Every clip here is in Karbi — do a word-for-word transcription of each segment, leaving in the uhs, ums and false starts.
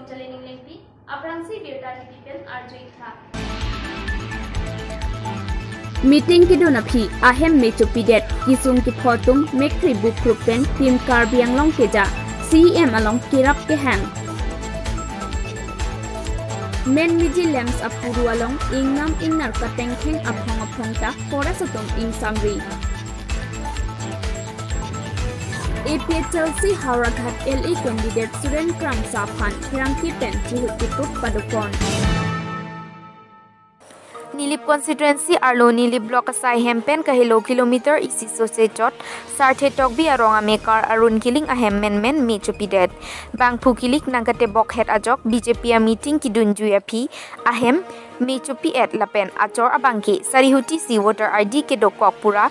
Chalening Lengpi, aphrangsi Birta T V pen arju-ik tha. Meeting kedun aphi ahem me chopidet, kesung kepho atum mekkri bukrup pen Team Karbi Anglong keja, C E M along kerap kehang. Menmeji Lamps apuru along ingnam ingnar katengtheng aphong aphong ta forest atum ingsamri. A P H L C Howraghat L A candidate Suren Kramsa aphan pherangke pen chihut kitup padopon. Nilip constituency arlo Nilip block asai hem pen kahelo kilometer isi sose chot Sarthe Tokbi arong amekar Arun Killing ahem menmen me chopidet. Bangphu kilik nangkatebok het ajok B J P a meeting kedunjui aphi ahem me chopi-et lapen achor abangke sarihuti si voter I D kedokok pura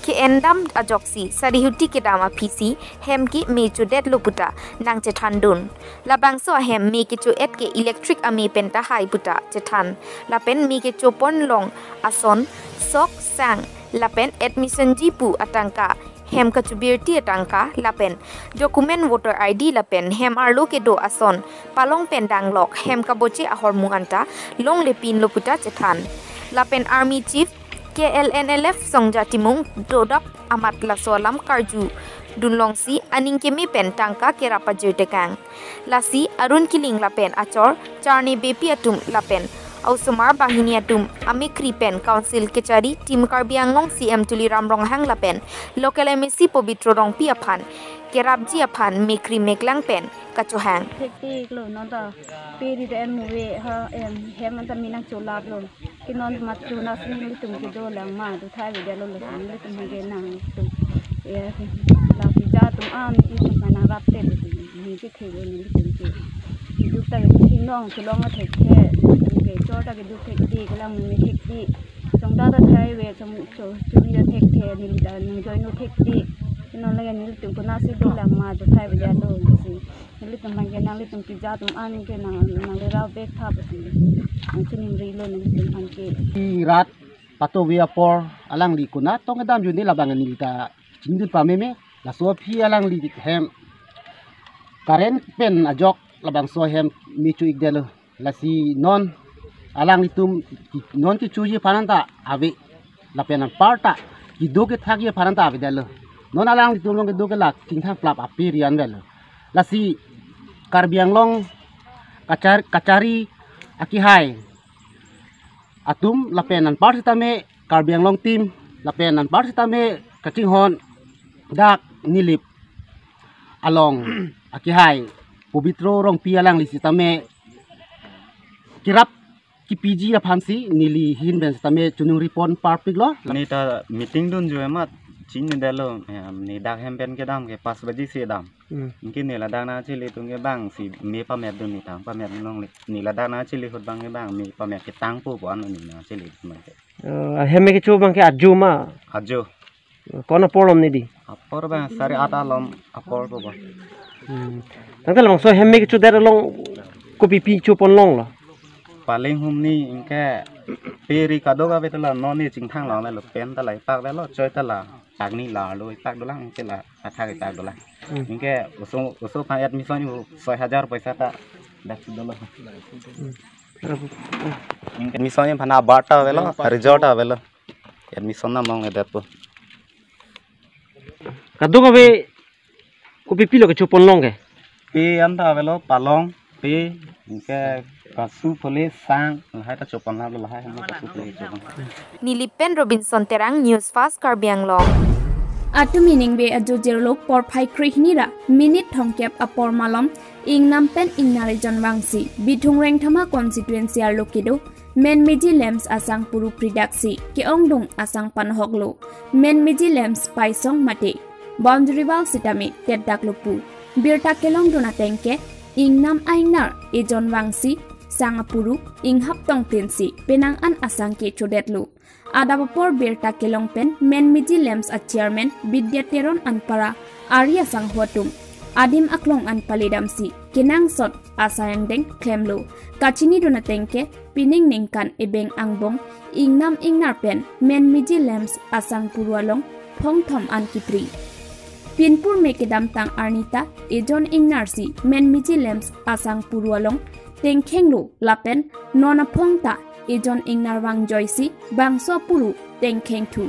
ke-endam ajoksi sarihuti kedam aphisi hem ke me chodetlo puta nangchethandun. Labangso ahem me kecho-et ke electric ame penta hai puta chethan. Lapen me kechoponlong ason, sok, sang, lapen admission ji pu atangka hem kachobirti atangka lapen document voter I D lapen hem arlo kedo ason palong pen danglok hem kaboche ahormu anta longlepinlo puta chethan. Lapen Army Chief K L N L F Songja Timung dodak amat laso alam karjudunlongsi aning keme pen tangka kerap pajirtekang. Lasi Arun Killing lapen achor charni bepi atum lapen osomar banghini atum amekkri pen council kechari Team Karbi Anglong C M Tuliram Ronghang lapen local M A C Pobitro Rongpi aphan kerapji aphan mekkri meklang pen kachohang. Thektik lo, non ta pe ri den muve ha, em, hem anta me nangcholaplo. Ke non mat chuna si nelitum kedo lang ma do thai ve dia lo lo si nelitum ke nangtum. Ya, la keja atum an ke sum nang rap te lo si. Ni ke thek lo nelitum ke. Keduk ta keduk thingnong cholong thekthek. Ke chor ta keduk thektik, kelang me thektik. Song ta ta thai ve, song cho, chumi ta thekthek, neli ta nang join lo thektik. Ke non lake nelitum konat si do lang ma do thai ve dia lo si. Nelitum aphan ke nanglitum keja atum an ke nang, nanglerap vek tha pusi nangchiningri lo nelitum aphan ke. Rat patove apor alangli konat tong kedam juni labang neli ta chinidun pameme, laso aphi alangli hem current pen ajok labangso hem me cho-ikdetlo. Lasi non alanglitum non kechoji aphan anta ave, lapen anparta kedo kethakji aphan anta avedetlo. Non alanglitum along kedo ke la chingthang plap ape rian avelo. Lasi Karbi Anglong kachar-, kachari akehai atum lapen anpar sitame Karbi Anglong Team lapen anpar sitame kachinghon dak Nilip along akehai Pobitro Rongpi alangli sitame kerap kepiji aphansi neli ahin pen sitame choningri pon parpiklo. Ne ta meeting dunjui amat chinidetlo, em, ne dak hem pen kedam ke pas baji si dam. Hmm. Anke ne ladak nangchele atum ke bang si me pametdun, ne ta pametdun longle. Ne ladak nangchele ahut abang ke bang me pamet ketang po po an ne nangchele atum ke. Eh, hem me kecho abang ke ajo ma? Ajo. Ko-an apor lom ne di? Apor bang sari at alom apor po ba. Hmm. Tangte labangso hem me kechodet along kopi pi chopon longlo? Paling humni anke pe ri kadokave ta la non ne chingthang long lo, pen ta la ipak avelo, choi ta la pak ni la lo ipak dolang, anke la athak ipak dolang. Hmm. Anke oso, oso aphan admission pu soi hajar paisa ta dak si dolo. Hmm. Anke admission aphan abar ta avelo, result ta avelo. Admission namong edet po. Kadokave kopi pilo kechopon long ke? Pe anta avelo, palong, pe, anke kasu phole, sang, lahai ta chopon lap, lahai hama kasu phole chopon. Nilip pen Robinson Terang, News Fast Karbi Anglong. Atum iningve ajo jirlo porphai krehini ra minute thomkep apor malom ingnam pen ingnar ejon vangsi Bithung Rengthama constituency arlo kedo Menmeji Lamps asang puru pridaksi ke-ongdung asang panhoklo. Menmeji Lamps paisong mate boundary wall sitame tetdaklo pu birta kelongdun ateng ke ingnam aingnar ejon vangsi sang apuru inghap tongtinsi penang an asang ke chodetlo. Adap apor birta kelong pen Menmeji Lamps a chairman Bidya Teron anpara ari asangho atum adim aklong an paledamsi kenangsot asai angdeng klemlo. Kachinidun ateng ke pining ningkan ebeng angbong ingnam ingnar pen Menmeji Lamps asang puru along phongthom an kipri. Pinpur me kedamtang arni ta ejon ingnar si Menmiji LAMPS asang puru along tengkhenglo lapen non aphong ta ejon ingnar vangjoisi bangso puru tengkhengthu.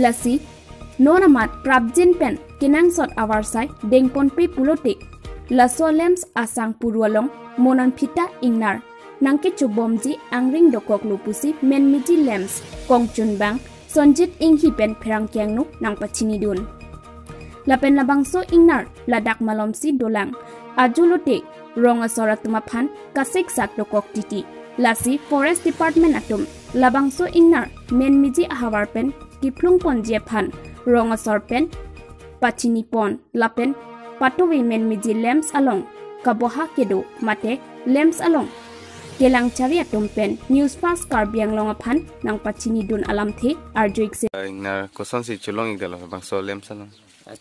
Lasi non amat prapjin pen kenangsot avarsai dengponpe pulote laso LAMPS asang puru along mo non aphi ta ingnar nangkechobomji angring dokoklo pusi Menmiji LAMPS kongchunbang Sonjit Inghi pen pherangke angno nangpachinidun. Lapen labangso ingnar ladak malomsi dolang. Ajo lote rong asor atum aphan kasiksak dokok titi. Lasi Forest Department atum labangso ingnar Menmiji ahavar pen kephlungponji aphan rong asor pen pachinipon lapen patuwi Menmiji LAMPS along kaboha kedo mate LAMPS along kelangchari atum pen News Fast Karbi Anglong aphan nangpachinidun alamthe arju-ikse. Ingnar kosonsi cholong-ikdetlo bangso LAMPS along?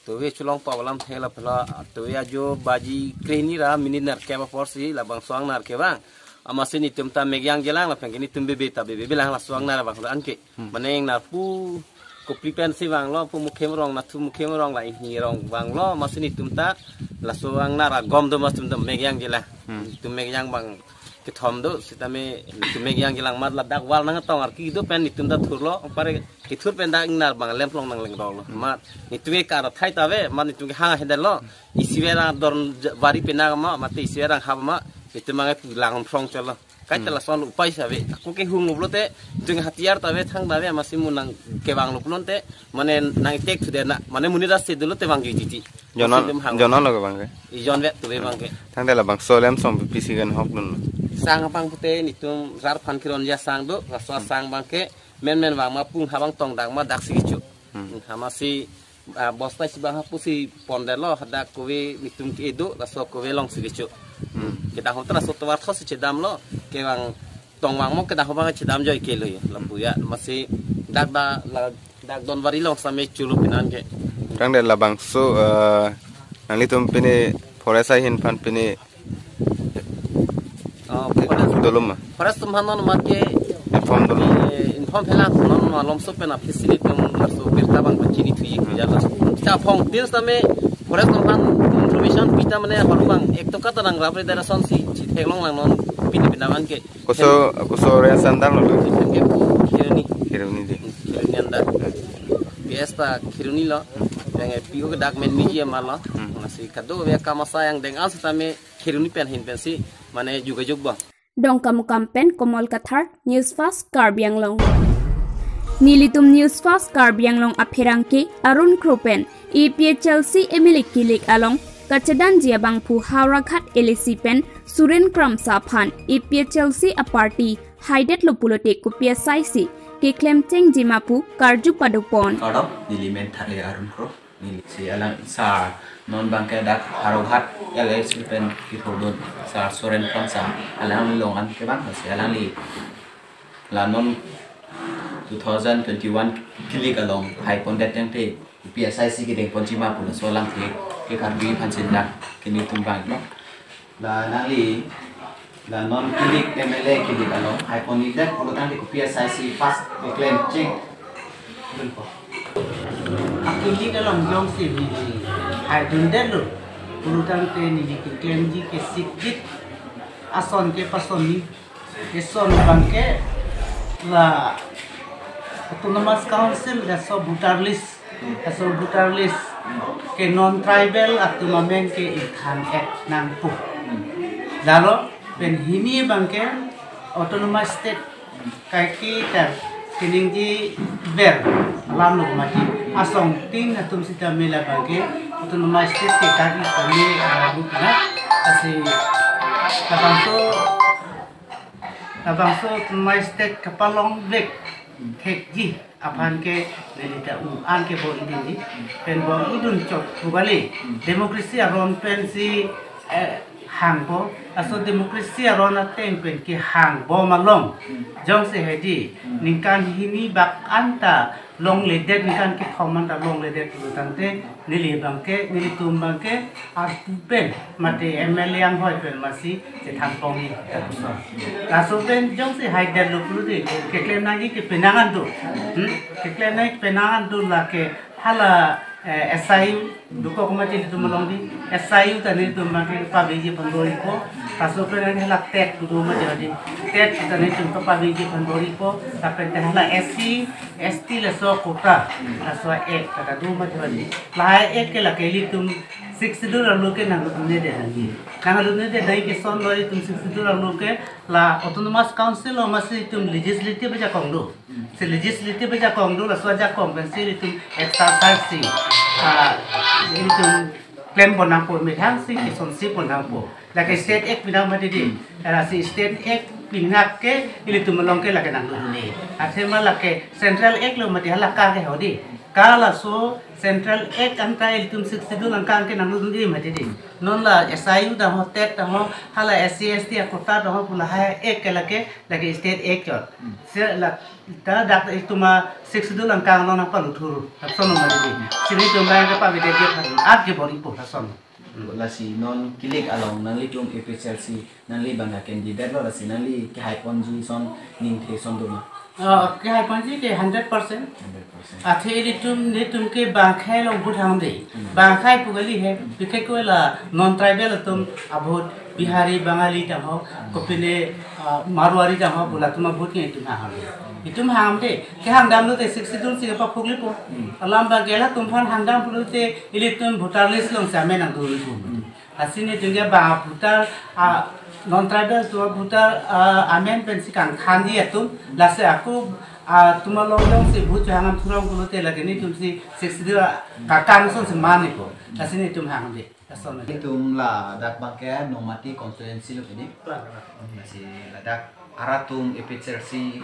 Tuwe cholong pa alamthe lapen la tuwe ajo baji krehini ra minit nerkep aporsi labangso ingnar kevang. Amatsi netum ta mek jangjelang lapen ke netum bebe ta bebelang laso ingnar vanglo anke. Hmm. Mane ingnar pu kopri pensi vanglo, pu Mukhemrong, Nathu Mukhemrong la Inghi rong vanglo, amatsi netum ta laso ingnar agom do amat netum ta mek jangjelang. Hmm. Netum mek jang bang kethom do, sitame netum mek jangjelang amat ladak wall nangtong arki do pen netum ta thurlo, pare kethur pen dak ingnar bang lemplong nanglengroklo. Hmm. Amat netum ke kar athai ta ave, amat netum ke hang ahendet lo. Isi verang dorn ja-, vari penang ma, mate isi verang hap ma, netum mangai pulang phrong cholo. Kaita Hmm. lason upai save. Ako kehung lo pulote, jung hatiar ta ave, thang ta ave, amatsi mo nangkevanglo pulote, mane nangtek thudet na, mane monit ase dolo te vangji titi. Jonon, Amatsi dum hang. Jonon lo kevang ke? Ijon vet tuwe vang ke. Tangte labangso LAMPS asong pisi gen hokdun? Sang abang pute netum rat aphan keronji asang do, laso asang abang ke, menmen vang ma pung habang tong dak ma daksi kecho. Hmm. Amatsi ah, bosta isi bang hapusi pondetlo, hadak kove netum ke-e do, laso kove alongsi kecho. Hmm. Kedahon ta laso tovar thotsi chedamlo, kevang tongvang mo kedahon abang chedam joi kelo ya, lapu ya, amatsi dak da, la, dak don vari along same cholo pinan ke. Tangte labangso, eh, nanglitum pini forest ahin aphan pini Oh, forest, dolom ma? Forest atum aphan non amat ke inform dolom. Eh, inform phelang non malomso pen aphi si netum laso birta abang pachinithuji Hmm. kejala. Ta phong tin same forest atum aphan information pita mane haru abang ek toka ta nangrapre dera asonsi chitheklong lang non pini pini abang ke. Koso, koso range under lo? Pen ke pu Kheroni. Kheroni de. Kheroni under. P S ta Kheroni lo. Yang P O ke dak Menmiji amat lo. Hmm. Amatsi kadokave akam asai angdeng-an sitame Kheroni pen ahin pensi mane jogajog bom. Dongkamukam pen Komol Kathar, News Fast Karbi Anglong. Nelitum News Fast Karbi Anglong apherangke Arun Kro pen A P H L C M L A kilik along kachedanji abangphu Howraghat L A C pen Suren Kramsa aphan A P H L C a-party haidetlo pulote kopi asaisi keklem chengji ma pu karju padopon. Kardom, neli men thale Arun Kro. Neli si alang sir non abang ke dak Howraghat L A C pen kithurdun sir Suren Kramsa, alangli along an kevang si alangli la non two thousand twenty-one kilik along haipondet tangte P S I C kedengponji ma pu laso alamthe ke Karbi aphan si dak ke netum abang no. La nangli, la non kilik M L A kilik along haipon-ikdet pulo tangte kopi asaisi first keklem cheng? Akilik along jongsi neli haidundetlo pulo tangte neli keklemji ke sikjit ason kepasonni. Eson abang ke la Autonomous Council laso voter list, laso voter list ke non tribal atum amen ke ingthan-et nangpo. Lalo pen hini abang ke Autonomous State kaike ta keningjever alam lo mati. Asongtin atum sitame labang ke Autonomous State ke kaki kami abu kena asi labangso, labangso Autonomous State kapalongvek thekji aphan ke neli ta un-an ke bor-idunji, pen bor-idun chot pu kali. Democracy aron pensi, eh, hangpo, laso democracy aron ateng pen kehang bom along jongsi hedi ningkan hini bak anta longledet, ningkan kethom anta longledet pulo tangte neli abang ke, nelitum abang ke arpu pen mate M L A anghoi pen masi chethanpon-i. Laso pen jongsi haidetlo pulote keklem nangji ke penang an do. Hmm? Keklem nangji penang an do, lake hala Eh, S I U dokok mati ilitum along di, S I U ta nelitum abang ke paveji aphan bor-ipo, laso pen hala TET do mati di, TET ta nelitum paveji aphan bor-ipo, lapen te hala S C, S T laso quota, laso ek ta do mati di. Lahai ek ke lake ilitum Sixth Schedule arlo ke nangdunde nangji. Nangdunde nangji ke son lo ilitum Sixth Schedule arlo ke la Autonomous Council lo masi ilitum legislative ajakong do. Si legislative ajakong do, laso ajakong pensi ilitum exercise si, ah, ilitum klem pon nangpo, methang si kesonsi pon nangpo. Lake State Act pinang mati di. Lasi State Act pinang ke ilitum along ke lake nangdunde. Athema lake Central Act lo mati hala ka ke ho di. Ka laso Central Act anta ilitum Sixth Schedule angkang ke nangdunde mati di. Non la S I U ta ho, TET ta ho, hala S C S T a quota ta ho pu lahai ek ke lake, lake State Act chot. Hmm. Se la ta dak ilitum a Sixth Schedule angkang along nangpaluthur, lason lo mati di. Si nelitum abang ke paveji aphan at ke bor-ipo lason. Lasi non kilik along nanglitum A P H L C nangli abang ke candidate lo, lasi nangli kehai ponji ason ningthe ason do ma? Ah, kehai ponji ke hundred percent. Hundred percent. Athe ilitum, nelitum ke bang akhai along vote hangde. Hmm. Bang akhai pu kali he, Hmm. bikhe ko la non tribal atum avote, Bihari, Bangali ta ho, Hmm. kopine, ah, Marwari ta ho, pu latum avote ke itum hangde. Itum hangde, kehang damlote Sixth Schedule si kepaphuklipo. Hmm. Alam abang ke latum aphan hang dam pulote ilitum voter list along si amen nangdunpo. Hmm. Lasi nelitum ke bang voter, ah, non tribal atum voter, ah, amen pensi kangthanji atum, lasi ako, ah, atum along jongsi vote hang dam thurong pulote lake nelitum si Sixth Schedule, ah, kakang ason si man-ipo. Lasi nelitum hangde. Lason lo. Nelitum ladak abang ke Nomati constituency lo pini. Plang, plang. Lasi ladak arat atum A P H L C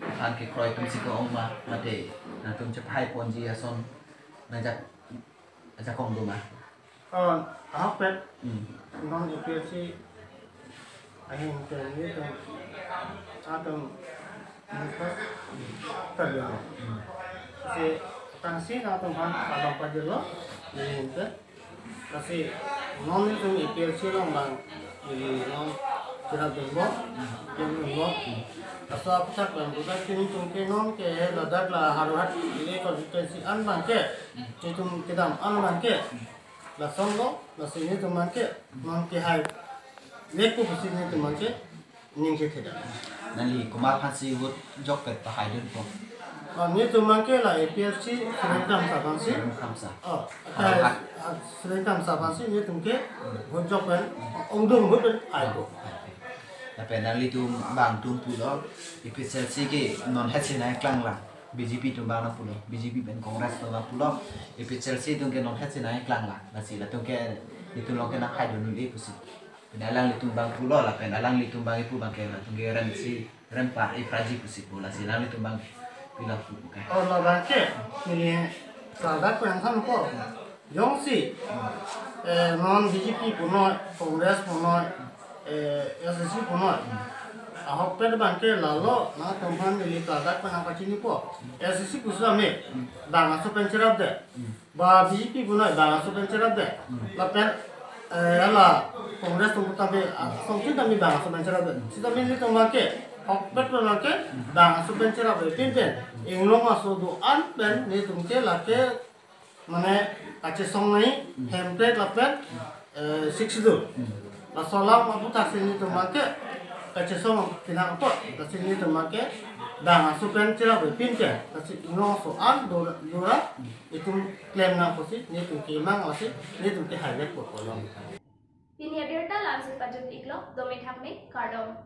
aphan kekroi atum si ke-ong ma, mate nangtum chepahai ponji ason nangjak, ajakong do ma? Oh, ahok pet. Hmm. Non A P H L C ahin ke nelitum atum nelitum terjadi. Hmm. Si tangsi nangtum aphan along pajirlo, nelitum ke. Lasi non nelitum A P H L C along abang neli non cherapdunlo, klem dunlo. Laso aphuthak abang pu ta nelitum ke non ke ladak la Howraghat neli constituency an abang ke, nelitum kedam an abang ke lason lo, lasi nelitum abang ke non kehai vekpo pusi nelitum abang ke ning kethedam. Nangli komat aphansi vote jokpet pahaidunpo? Oh, nelitum abang ke la A P H L C Seren Kramsa aphansi. Seren Kramsa. Oh, Howraghat. Ah, Seren Kramsa aphansi nelitum ke vote jok pen, ongdung vote pen haipo. Lapen nanglitum abang atum pulo, A P H L C ke non hetsi nangklang lang. B J P atum abang nangpulo, B J P pen Congress atum nangpulo, A P H L C atum ke non hetsi nangklang lang. Lasi latum ke, itum along ke nanghaidun un-e pusi. Pini alanglitum abang pulo, lapen alanglitum abang ipu abang ke, latum ke remsi, rempar ipraji pusi pu, lasi alanglitum abang pilo pu ke. Oh, labang ke, neli klardak pen nangthanpo. Jongsi, eh, non B J P punoi, Congress punoi, eh, S D C punoi. Ahokpet abang ke lalo, nangtum aphan neli klardak pen nangpachinipo. S D C pusitame, bang aso pen cherapde. Ba B J P punoi, bang aso pen cherapde. Lapen, eh, hala Congress atum tame, ah, songtin tame bang aso pen cherapde. Sitame nelitum abang ke, ahokpet abang ke, bang aso pen cherapde. Pinpen, inglong aso do-an pen, nelitum ke lake, mane kachesong nangji, Hmm. Hemprek lapen, eh, Sixth Schedule. Hmm. Laso alam aphuthak si nelitum abang ke kachesong pinang apot, lasi nelitum abang ke bang aso pen cherapde pinke, lasi inglong aso an do, do ra, itum klem nang pusi nelitum kemang, lasi nelitum kehai vekpo pulo. Pini abirta la-ansi pajut-iklo, dome thakme, kardom.